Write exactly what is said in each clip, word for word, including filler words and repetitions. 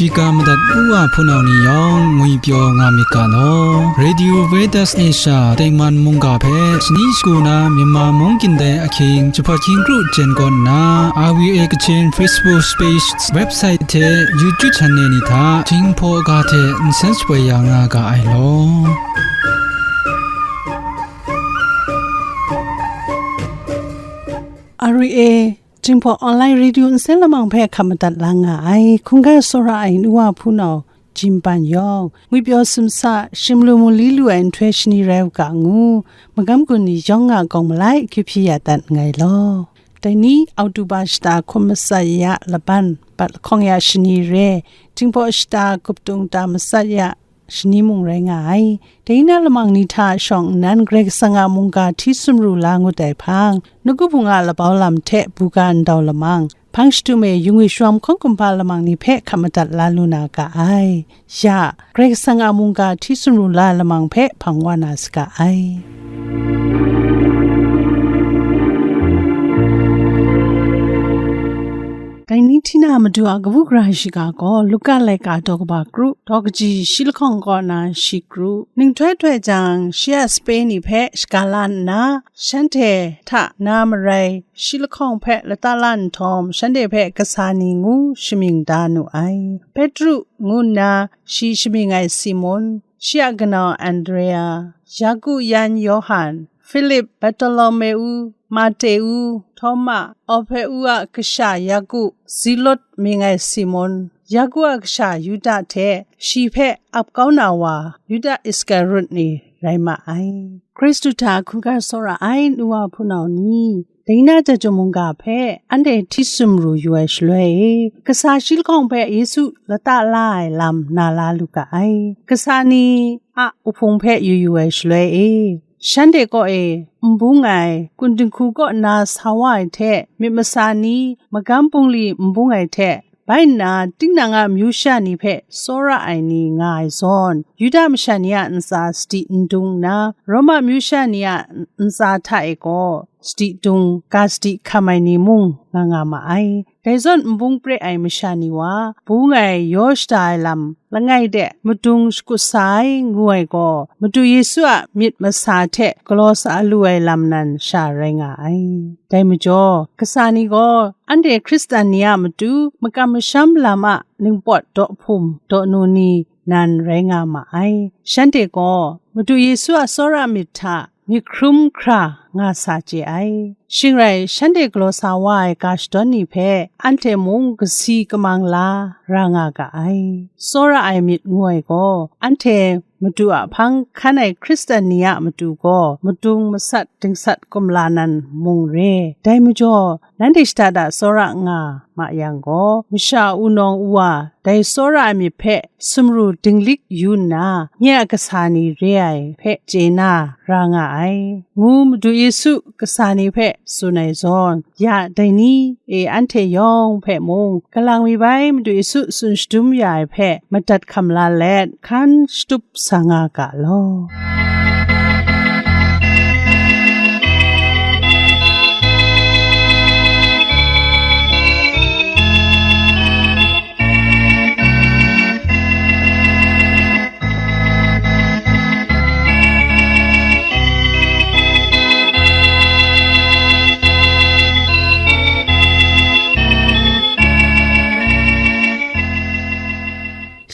Shiga madat u wa hpunau ni yawng ngwipyaw nga myit ga law. Radio Veritas Asia tengman mungga hpe shani shagu na Myanmar mungkan dai ahkying jahpawt hkying kru jen kaw nna, R V A Kachin Facebook page, website hte YouTube channel ni hta Jinghpaw ga hte nsen shapoi ya nga ga ai law. R V A Jinghpaw Online Radio nsen lamang hpe hkap madat la nga ai, hkungga tsawra ai nu wa hpunau Jin Pan yawng, ngwipyaw simsa, shimlu mu li lu ai nhtoi shani rai u ga ngu, magam gun ni yawng a kawng malai akyu hpyi ya dat nngai law. Dai ni, Oktoba shata hkum matsat ya laban, bat lahkawng ya shani re, Jinghpaw shata gup tung ta matsat ya shani mung rai nga ai. Dai na lamang ni hta shawng nnan Karai Kasang a mungga hti sumru la ngut ai hpang, nawku hpung a labau lam hte buga ndau lamang, hpang shadum e yu ngwi sharawm hkawng kumhpa lamang ni hpe hkap madat la lu na ga ai. Ya, Karai Kasang a mungga hti sumru la lamang hpe hpang wa na saga ai. Dai ni hti na madu a kabu gara shiga gaw, Luka laika daw kaba kru, daw kaji shi lahkawng kaw na shi kru. Ning htoi htoi jang, shi a sape ni hpe shaga la nna, shanhte hta na marai shi lahkawng hpe lata la nhtawm, shanhte hpe kasa ni ngu shamying da nu ai. Petru ngu nna shi shamying ai Simun, shi a kanau Andrea, Yaku, Yan, Yawhan, Filip, Bartolomeu, Mateu, Htawma, Alhpeu a kasha Yaku, Zelot mying ai Simun, Yaku a kasha Yuda hte shi hpe ap kau na wa Yuda Iskarut ni rai ma ai. Hkristu hta hkungga tsawra ai nu wa hpunau ni, dai na jahtum mungga hpe anhte hti sumru yu ai shaloi e, kasa shi lahkawng hpe Yesu lata la ai lam na la lu ga ai. Kasa ni a uhpung hpe yu yu ai shaloi e, shanhte kaw e n bung ai, kun dinghku kaw na sa wa ai hte, myit masa ni, magam bungli n bung ai hte, bai nna, tinang a amyu sha ni hpe tsawra ai ni nga ai zawn, Yuda masha ni a ntsa sadi n dung nna, Roma amyu sha ni a ntsa hta e gaw sadi dung, ga sadi hkam ai ni mung nga nga ma ai. Dai zawn, n bung pre ai masha ni wa, bung ai yaw shada ai lam langai de madung shakut sa ai, ngu ai gaw, Madu Yesu a myit masa hte galaw sa lu ai lam nan sha rai nga ai. Dai majaw, kasa ni gaw anhte Hkristan ni a matu makam masham lam a ningpawt daw hpum daw nu ni nan rai nga ma ai. Shanhte gaw Madu Yesu a tsawra myit hta myit hkrum hkra nga sa chye ai. Shing rai, shanhte galaw sa wa ai ga shadawn ni hpe anhte mung kasi kamang la ra nga ga ai. Tsawra ai myit ngu ai gaw, anhte Madu a hpang hkan ai Hkristan ni a matu gaw madung masat dingsat kumla nan mung re. Dai majaw, nanhte shada da tsawra nga ma yang gaw, masha wunawng wuwa dai tsawra ai myit hpe sumru dinglik yu nna, nye a kasa ni re ai hpe chye na ra nga ai, ngu Madu Yesu kasa ni hpe tsun ai zawn, ya dai ni e anhte yawng hpe mung, kalang mi bai Madu Yesu tsun shadum ya ai hpe madat hkam la let, hkan shatup sa nga ga law.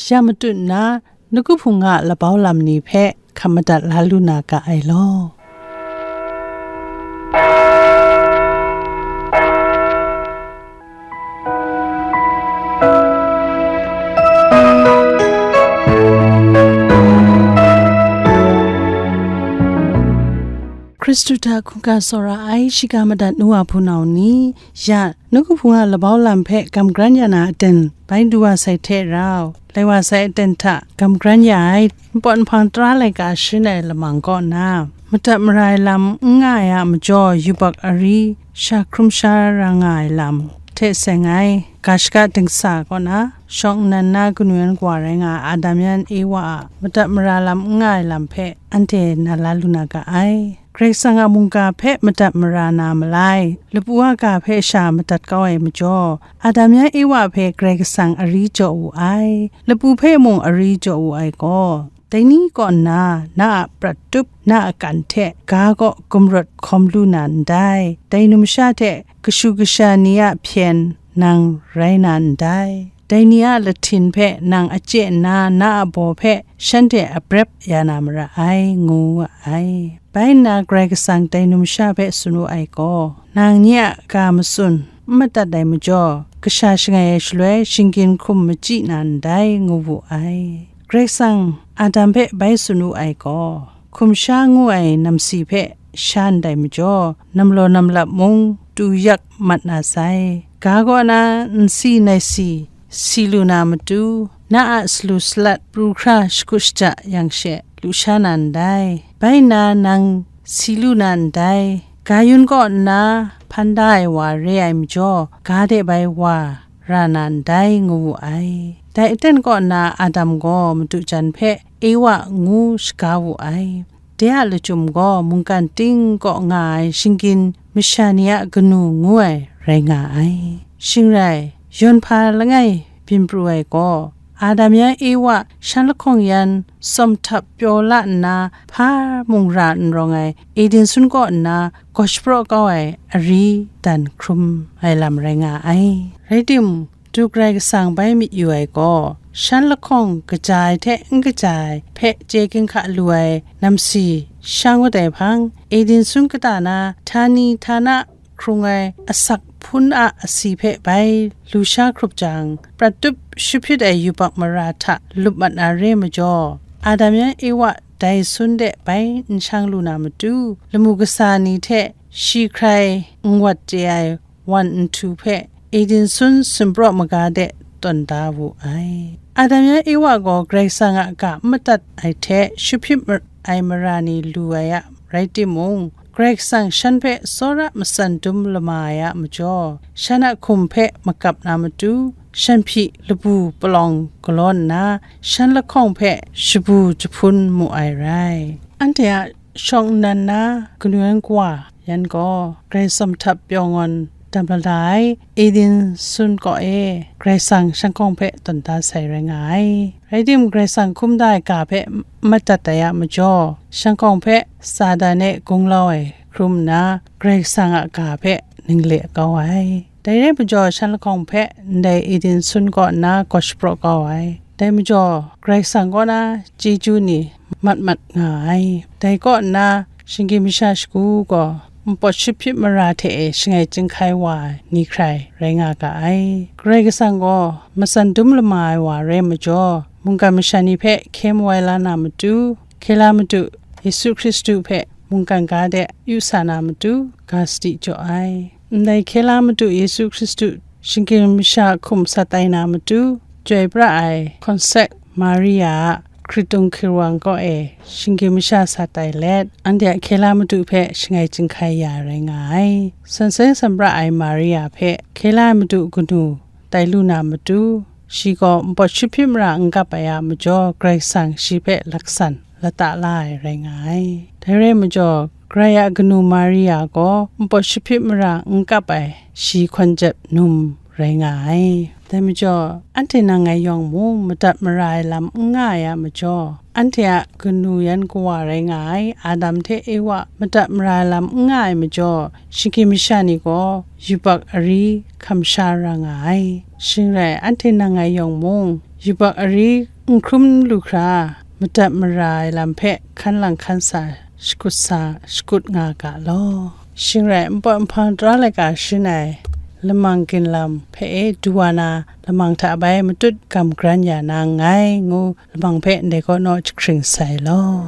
Sha matut nna, nawku hpung a labau lam ni hpe hkam madat la lu na ga ai law. Hkristu hta hkungga tsawra ai shiga madat nu wa hpunau ni, ya nawku hpung a labau lam hpe gam gran ya na aten bai du wa sai hte rau, lai wa sai aten hta gam gran ya ai npawt nhpang tara laika sharin ai lamang kaw na, madat mara ai lam n nga ai a majaw yubak ari sha hkrum sha ra nga ai lam hte seng ai ga shaka dingsa kaw na, shawng nnan na kanu yan kawa rai nga ai Adam yan Ewa a madat mara lam n nga ai lam hpe anhte na la lu na ga ai. Karai Kasang a mungga hpe madat mara na malai, lapu a ga hpe sha madat kau ai majaw, Adam yan Ewa hpe Karai Kasang ari jaw wu ai, lapu hpe mung ari jaw wu ai gaw, dai ni kaw nna na a prat tup, na a kan hte ga kaw gumrawt hkawm lu na ndai, dai numsha hte kashu kasha ni a hpyen nang rai na ndai, dai ni a lahtin hpe nang a chye nna, na a baw hpe shanhte a brep ya na mara ai, ngu wu ai. Bai nna Karai Kasang dai numsha hpe tsun wu ai gaw, nang nye a ga matsun n madat ai majaw, kasha shangai ai shaloi, shinggyim hkrum machyi na ndai, ngu wu ai. Karai Kasang Adam hpe bai tsun wu ai gaw, hkum sha ngu ai namsi hpe sha ndai majaw, namlaw namlap mung tu yak mat na sai. Ga kaw na nsi naisi si lu na matu, na a salu salat pru hkra shakut shaja yang she lu sha na ndai. Bai nna nang si lu na ndai. Ga yun kaw nna hpan da ai wa re ai majaw, ga de bai wa ra na ndai, ngu wu ai. Dai aten kaw nna Adam gaw madu jan hpe Ewa ngu shaga wu ai. De a lachyum gaw mungkan ting kaw nga ai shinggyim masha ni a kanu ngu ai rai nga ai. Shing rai, yawn hpa langai byin pru ai gaw, Adam yan Ewa shan lahkawng yan tsawm htap pyaw la nna, hpa mung ra n rawng ai Eden sun kaw nna gaw shapraw kau ai ari dan hkrum ai lam rai nga ai. Rai timung, du Karai Kasang bai myit yu ai gaw, shan lahkawng kaja ai hte n kaja ai hpe chye ginhka lu ai namsi sha ngut ai hpang, Eden sun kata na htani htana hkrung ai asak hpun a asi hpe bai lu sha hkrup jang, prat tup shahpyit ai yubak mara hta lup mat na re majaw, Adam yan Ewa dai sun de bai n shang lu na matu, lamu kasa ni hte shi hkrai n wat chye ai wan nhtu hpe Eden sun sumpraw maga de tawn da wu ai. Adam yan Ewa gaw Karai Kasang a ga n madat ai hte shahpyit mar-, ai mara ni lu ai a rai timung, Karai Kasang shan hpe tsawra matsan dum lama ai a majaw, shan a hkum hpe magap na matu, shan hpyi labu palawng galaw nna, shan lahkawng hpe shabu jahpun mu ai rai. Anhte a shawng nnan na kanu yan kawa yan gaw, Karai tsawm htap pyaw ngawn dam lada ai Eden sun kaw e Karai Kasang shan hkawng hpe tawn da sai rai nga ai. Rai timung, Karai Kasang hkum da ai ga hpe n madat ai a majaw, shan hkawng hpe Satan e gunglau ai hkrum nna, Karai Kasang a ga hpe ningli kau ai. Dai rai majaw, shan lahkawng hpe ndai Eden sun kaw nna gaw shapraw kau ai. Dai majaw, Karai Kasang kaw na chyeju ni mat mat nga ai. Dai kaw nna, shinggyim masha shagu gaw npawt shahpyit mara hte e shangai chyinghkai wa ai ni hkrai rai nga ga ai. Karai Kasang gaw matsan dum lama ai wa rai majaw, mungkan masha ni hpe hkye mawai la na matu, hkye la Madu Yesu Hkristu hpe mungkan ga de yu sa na matu, ga sadi jaw ai. Ndai hkye la Madu Yesu Hkristu shinggyim masha hkum sa tai na matu, chyoi pra ai Hkawnsek Maria a hkritung hkirwang kaw e shinggyim masha sa tai let, anhte a hkye la Madu hpe shangai chyinghkai ya rai nga ai. San seng san pra ai Maria hpe hkye la Madu kanu tai lu na matu, shi gaw npawt shahpyit mara n kap ai a majaw, Karai Kasang shi hpe laksan lata la ai rai nga ai. Dai rai majaw, Karai a kanu Maria gaw npawt shahpyit mara n kap ai shi hkawn jep num rai nga ai. Dai majaw, anhte nang ngai yawng mung madat mara ai lam n nga ai a majaw, anhte a kanu yan kawa rai nga ai Adam hte Ewa madat mara ai lam n nga ai majaw, shinggyim masha ni gaw yubak ari hkam sha ra nga ai. Shing rai, anhte nang ngai yawng mung, yubak ari n hkrum lu hkra, madat mara ai lam hpe hkan lang hkan sa, shakut sa, shakut nga ga law. Shing rai, npawt nhpang tara laika shin ai lamang ginlam hpe e du wa na, lamang hta bai matut gam gran ya na nngai, ngu lamang hpe ndai kaw naw jahkring sai law.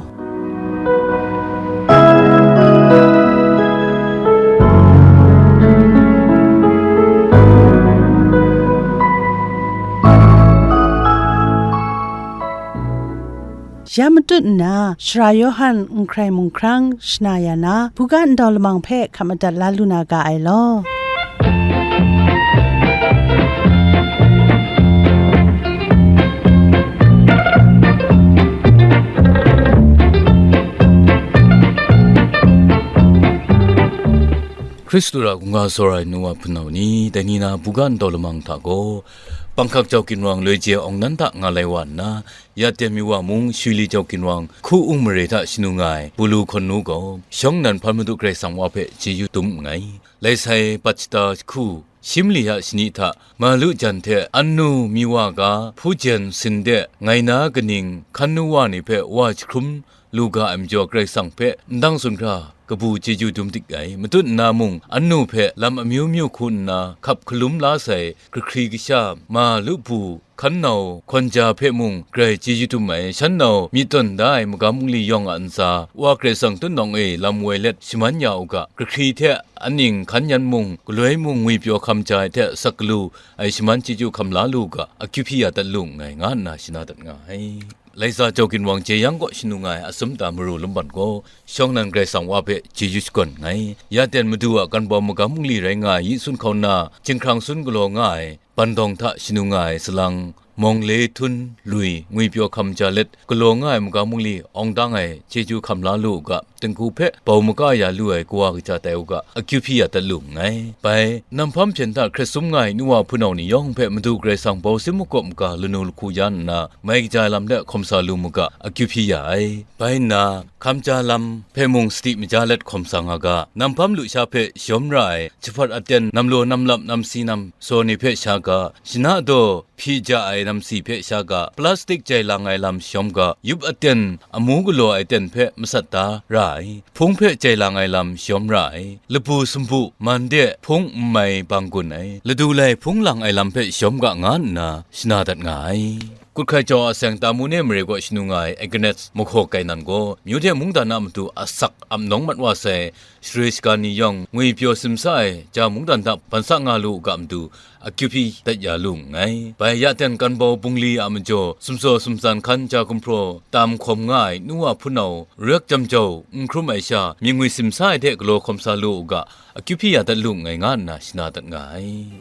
Ya matut nna, Sara Yawhan n hkrai mung hkrang shana ya na, buga ndau lamang hpe hkap madat la lu na ga ai law. Hkristu a hkungga tsawra ai nu wa hpunau ni, dai ni na buga ndaw lamang hta gaw, Panghkak jau ginwang loi je awng nan hta nga lai wa nna, ya ten mi wa mung, Shili jau ginwang hku ung mare hta shanu nga ai Bulu hkawn nu gaw, shawng nnan hpan Madu Karai Kasang wa hpe chyeju dum nngai. Lai sai, Pachita hku, Shimli a shani hta, Malu jan hte Annu mi wa ga, Hpujen sin de, ngai na kaning, hkan nu wa ni hpe wa jahkrum lu ga ai majaw, Karai Kasang hpe ndang tsun hkra kabu chyeju dum dik ai. Matut nna mung, Annu hpe lam amyu myu hku nna hkap hkalum la sai, kahkri kasha, Malu bu, hkan nau, hkawn ja hpe mung grai chyeju dum ai, shan nau myit tawn da ai magam bungli yawng a ntsa, Wa Karai Kasang tutnawng e lam woi let shaman ya u ga, kahkri hte aning hkan yan mung, galoi mung ngwipyaw hkam ja ai hte sak galu ai shaman chyeju hkam la lu u ga, akyu hpyi ya dat lu nngai, nga nna shana dat nga ai. Laisa jau ginwang jeyang kaw shanu nga ai Asumta Maru Lumban gaw, shawng nnan Karai Kasang wa hpe chyeju shakawn nngai. Ya ten Madu a kan bau magam bungli rai nga ai Yi Sun Hkauna, Jinghkrang Sun galaw nga ai Bandawng hta shanu nga ai salang, Mawng Le Htun Lui ngwipyaw hkam ja let galaw nga ai magam bungli awng dang ai chyeju hkam la lu u ga, Tingku hpe bau maka ya lu ai kawa kaja tai u ga, akyu hpyi ya dat lu nngai. Bai, Nanghpam hpyen hta hkret sum nga ai nu wa hpunau ni yawng hpe Madu Karai Kasang bau sim makawp maga lanu lahku ya nna, mai kaja ai lam de hkawm sa lu mu ga, akyu hpyi ya ai. Bai nna, hkam ja lam hpe mung sadi maja let hkawm sa nga ga, Nanghpam lusha hpe shawm ra ai, jahpawt aten, namlaw namlap namsi namsaw ni hpe sha ga, shana daw hpyi ja ai namsi hpe sha ga, plastik jai lang ai lam shawm ga, yup aten, amu galaw ai ten hpe masat da ra ai, hpung hpe jai lang ai lam shawm ra ai, labu sumbu, man de hpung n mai bang gun ai, ladu lai hpung lang ai lam hpe shawm ga, nga nna shana dat nga ai. Kut hkai jau a seng Tamune mare kaw shanu nga ai Agnes mahkaw kai nan gaw, myu hte mungdan a matu asak ap nawng mat wa sai, share shaga ni yawng ngwipyaw simsa ai ja mungdan hta ban sa nga lu u ga matu, akyu hpyi dat ya lu nngai. Bai ya ten kan bau bungli a majaw, sumsaw sumtsan hkan ja gumhpraw tam hkawm nga ai nu wa hpunau, rek jam jau n hkrum ai sha, myit ngwi simsa ai hte galaw hkawm sa lu u ga, akyu hpyi ya dat lu nngai, nga nna shana dat nga ai.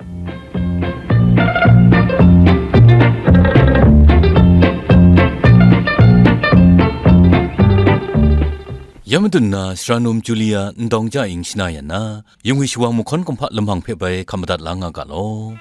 Ya madun na, Sara Num Julia Ndawng Ja Ing shana yan na, Yung Wi Shawang Mahkawn Kumhpa lamang hpe bai hkam madat la nga ga law.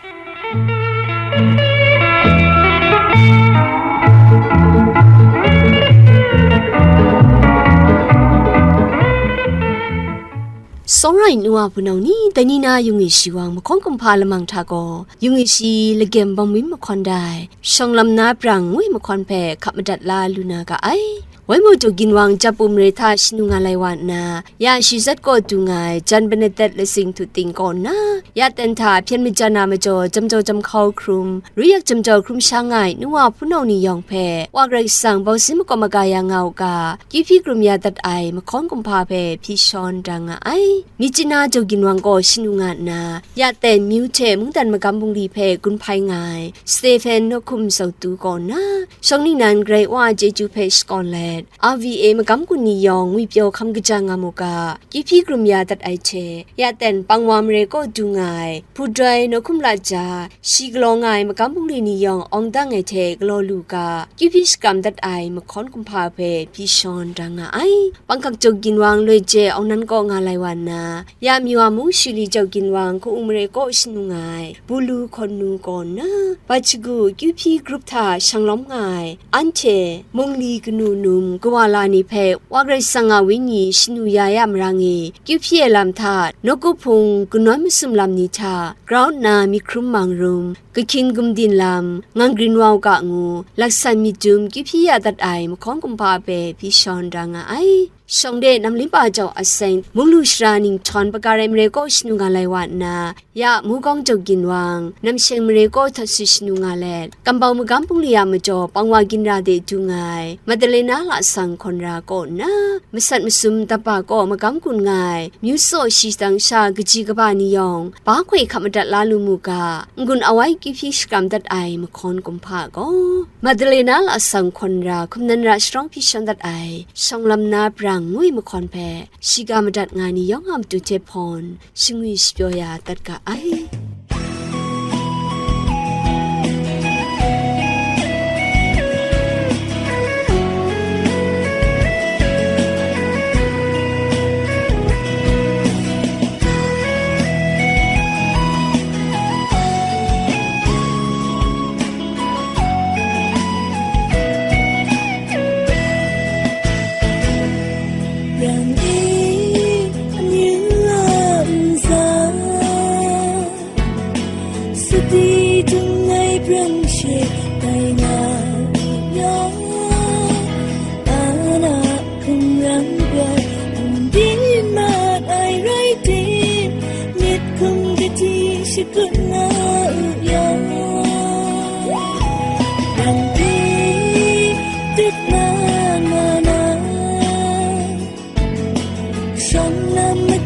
Sawrai nu wa hpunau ni, dai ni na Yung Wi Shawang Mahkawn Kumhpa lamang hta gaw, Yung Wi Shi Lagem Bawmwin Mahkawn dai, shawng lam na brang ngwi mahkawn hpe hkap madat la lu na ga ai. Waimu Jau Ginwang Japu mare hta shanu nga lai wa nna, ya shi zat kaw du nga ai Jan Bernadette Lasing Htu Ting kaw nna, ya ten hta hpyen majan a majaw jam jau jam hkau hkrum, ru yak jam jau hkrum sha nga ai nu wa hpunau ni yawng hpe, Wa Karai Kasang bau sin makawp maga ya nga u ga, kyu hpyi krum ya dat ai mahkawn kumhpa hpe hpyi shawn da nga ai. Myitkyina Jau Ginwang kaw shanu nga nna, ya ten myu hte mungdan magam bungli hpe gun hpai nga ai Stephen Nawhkum Sautu kaw nna, shawng ningnan Karai Wa a chyeju hpe shakawn let, R V A magam gun ni yawng ngwipyaw hkam kaja nga mu ga, kyu hpyi krum ya dat ai hte, ya ten Pangwa mare kaw du nga ai, Hpudoi Nawhkum Laja, shi galaw nga ai magam bungli ni yawng awng dang ai hte galaw lu ga, kyu hpyi shakram dat ai mahkawn kumhpa hpe hpyi shawn da nga ai. Panghkak Jau Ginwang loi je awng nan kaw nga lai wa nna, ya myu a mung Shili Jau Ginwang Hku-ung mare kaw shanu nga ai, Bulu hkawn nu kaw nna, Bajigu kyu hpyi grup hta shang lawm nga ai, anhte mungli kanu num kawa la ni hpe Wa Karai Kasang a Wenyi shanu ya ya marang e, kyu hpyi ai lam hta, nawku hpung kanawn masum lam ni hta, grau nna myit hkrum mang rum, kahkyin gumdin lam, ngang grin wau ga ngu, laksan myit dum kyu hpyi ya dat ai mahkawn kumhpa hpe hpyi shawn da nga ai. Shawng de nam limpa jau a seng, munglu shara ninghtawng Pagarai mare kaw shanu nga lai wa nna, ya Mugawng Jau Ginwang, Namsheng mare kaw hta si shanu nga let, Kambau magam bungli a majaw Pangwa Ginra de du nga ai, Madalena Lasang Hkawn Ra kaw nna, masat masum dapa kaw magam gun nga ai, myu tsaw shi dang sha kaji kaba ni yawng, ba hkoi hkap madat la lu mu ga, n-gun awai kyu hpyi shakram dat ai mahkawn kumhpa gaw, Madalena Lasang Hkawn Ra hkum nan ra sharawng hpyi shawn dat ai, shawng lam na brang ngwi mahkawn hpe, shiga madat nga ni yawng a matu hte hpawn, shingwi shapyaw ya dat ga ai.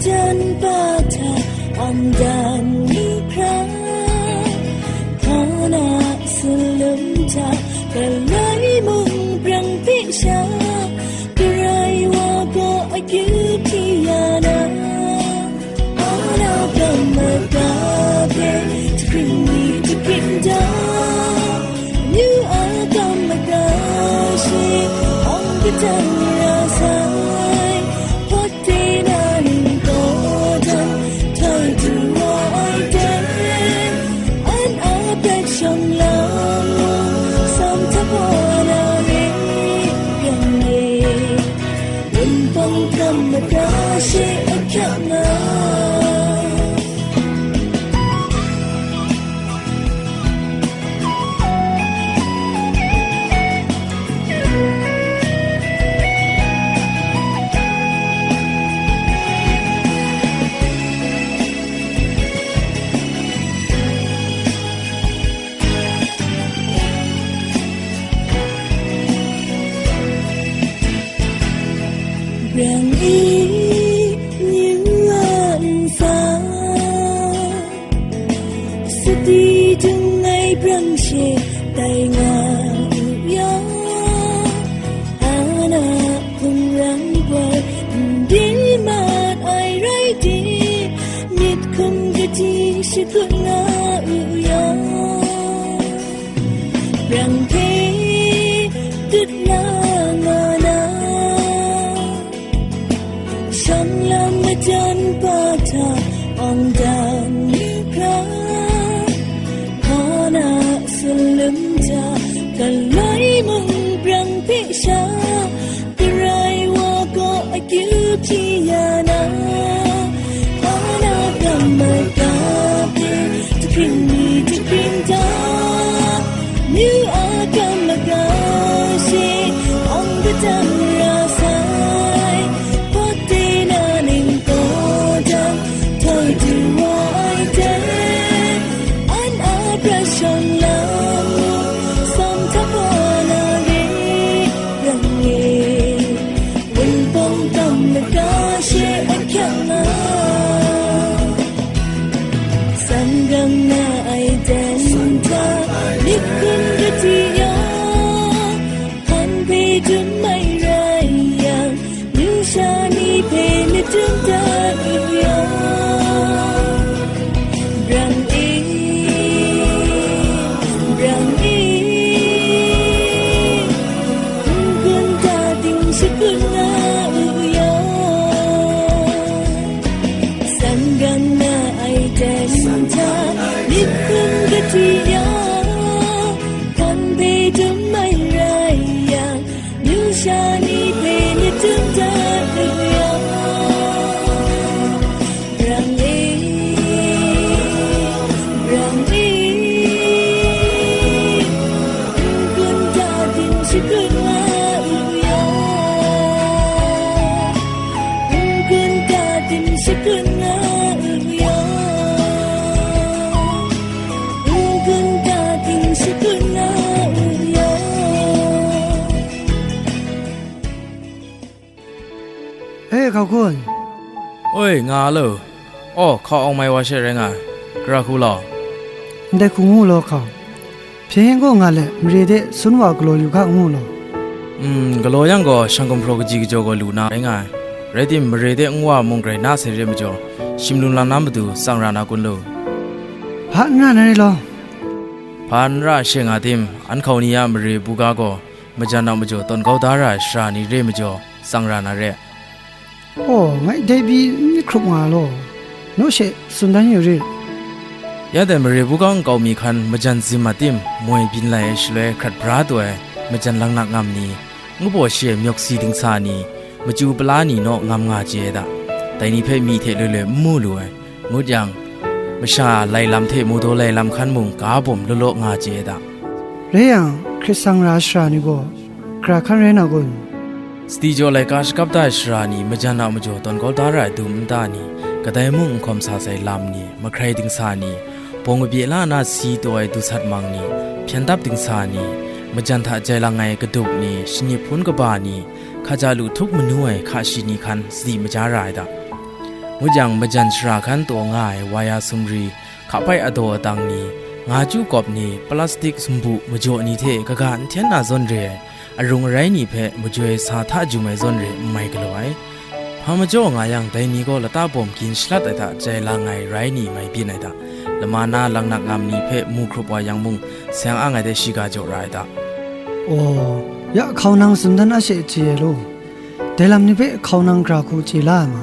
Jan pa hta ang dan lu hkra, hpa na salum hta galai mung brang hpe sha, Karai wa gaw akyu hti ya na, ana gam mada hpe, jahkring ni jahkring da, amyu a gam mada she, awng kadang ra sai, hpawt de na ning gaw jang, htoi du wa ai de, an a prat shawng lam, sam hta wa na re yang e. Wunpawng hkam mada she ahkyak nga. Brang e, yu a nsa, sadi dung ai brang she tai nga u ya, ana hpung rang gaw n di mat ai rai tim, myit hkum gadi shakut nga u ya, brang hpe tut la nga na, shawng lam majan pa hta awng dan lu hkra, hpa na salum hta galai mung brang hpe sha, Karai wa gaw akyu hti ya na, hpa na gam mada hpe, jahkring ni jahkring da, amyu a gam mada she, awng kadang ra sai, hpawt de na ning gaw jang, htoi du wa ai de, an a prat shawng lam, sam hta wa na re yang e. Wunpawng hkam mada she ahkyak nga, sanggang na ai dan hta, myit hkum gadi ya, hpan hpe dum ai rai yang, amyu sha ni hpe myit dum dat u ya, brang e, brang e, n-gun ta ting shakut nga u ya, sanggang na ai dan hta, myit hkum gadi ya, hpan hpe dum ai rai yang, amyu sha ni hpe myit dum dat u ya, brang e, brang e, n-gun ta ting shakut nga u ya, n-gun ta ting shakut nga u ya, n-gun ta ting shakut nga u ya. E, hkau kun. Oi, nga lo. Aw, hkau awng mai wa she rai nga ai. Gara hku law. Ndai hku ngu law hkau. Hpyen gaw nga let, mare de sun wa galaw yu ga ngu law. Mm, galaw yang gaw, shang gumhpraw kaji kajaw gaw lu na rai nga ai. Rai tim, mare de nwa mung grai na sai re majaw, shim lung lang na matu tsang ra na kun lu? Hpa n ra na re law. Hpa n ra she nga tim, an hkau ni a mare buga gaw, majan a majaw tawn kau da ra ai sara ni re majaw, tsang ra na re. Aw, ngai dai pyi n myit hkrup nga law, naw she tsun dan yu rit. Ya dai mare buga nkau mi hkan majan zim a tim moi byin lai ai shaloi hkrat bra taw ai majan langnak ngam ni, ngu baw shi ai myawk si dingsa ni, machyu pala ni naw ngam nga chye ai da. Dai ni hpe myi hte loi loi n mu lu ai, ngut yang, masha a lai lam hte mawdaw lai lam hkan mung ga bawm law law nga chye ai da. Rai yang, hkrit sang ra ai sara ni gaw, gara hkan rai na kun? Sadi jaw laika shakap da ai sara ni, majan a majaw tawn kau da ra ai dum nta ni, kadai mung n hkawm sa sai lam ni, mahkrai dingsa ni, bawng kabye la na si taw ai dusat mang ni, hpyen dap dingsa ni, majan hta jai lang ai kadup ni, shangyip hpun kaba ni, hkaja lu htup manu ai hka shi ni hkan sadi maja ra ai da. Ngut yang, majan shara hkan taw nga ai waya sumri, hkapai adaw adang ni, ngaju kawp ni, plastik sumbu majaw ni hte kaga n hten na zawn re ai arung arai ni hpe majoi sa hta jum ai zawn re n mai galaw ai. Hpa majaw nga yang, dai ni gaw lata bawm gin shalat ai hta jai lang ai rai ni mai byin ai hta, lama na laknak ngam ni hpe mu hkrup wa yang mung, seng ang ai de shiga jaw ra ai hta. Aw, ya hkau nang tsun dan a she chye ai law, dai lam ni hpe hkau nang gara hku chye la ai ma?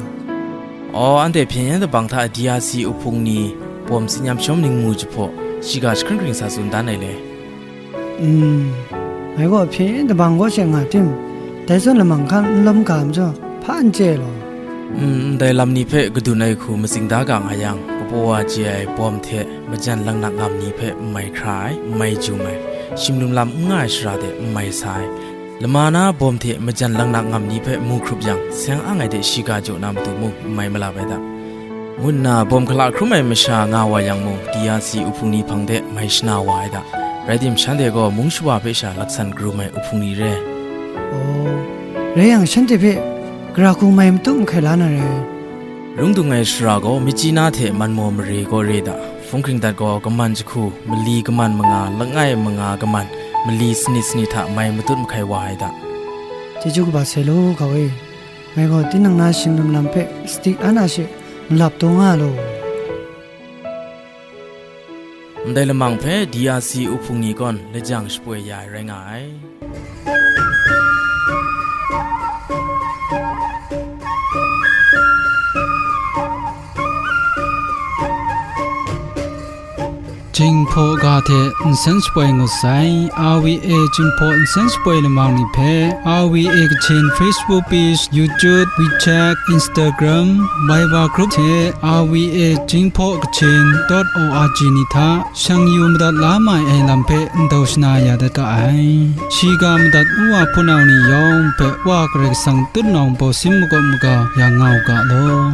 Aw, anhte hpyen yen dabang hta D R C uhpung ni bawm tsin yam shawm ningmu jahpaw, shiga jahkring hkring sa tsun dan ai le. Mm, ngai gaw hpyen yen dabang kaw she nga tim, dai zawn lamang hkan n lawm ga majaw, hpa n chye ai law? Mm, ndai lam ni hpe kadun ai hku matsing da ga nga yang, kapaw wa chye ai bawm hte majan laknak ngam ni hpe n mai hkra ai, n mai jum ai, shimlum lam n nga ai shara de n mai sa ai, lama na bawm hte majan laknak ngam ni hpe mu hkrup yang, seng ang ai de shiga jaw na matu mung n mai malap ai hta, ngu nna bawm hkala hkrum ai masha nga wa yang mung, D R C uhpung ni hpang de mai shana wa ai hta. Rai tim, shanhte gaw mung shawa hpe sha laksan karum ai uhpung ni re. Aw, rai yang, shanhte hpe gara hku mai matut mahkai la na re. Lung dung ai shara gaw myit chyi na hte man maw mare gaw re da, hpung hkring dat gaw kaman jahku, mali kaman manga, langai manga kaman, mali sanit sanit hta mai matut mahkai wa ai da. Chyeju kaba sai law, hkau e. Ngai gaw tinang na shingdum lam hpe sadi ana she malap taw nga law. Ndai lamang hpe D R C uhpung ni gawn lajang shapoi ya ai rai nga ai. Jinghpaw ga hte nsen shapoi ngut sai, R V A Jinghpaw nsen shapoi lamang ni hpe, R V A Kachin Facebook page, YouTube, WeChat, Instagram, Viber group hte R V A Jinghpaw Kachin dot O R G ni hta shang yu madat la mai ai lam hpe ndau shana ya dat ga ai. Shiga madat u wa hpunau ni yawng hpe Wa Karai Kasang tutnawng bawsin makawp maga ya nga u ga law.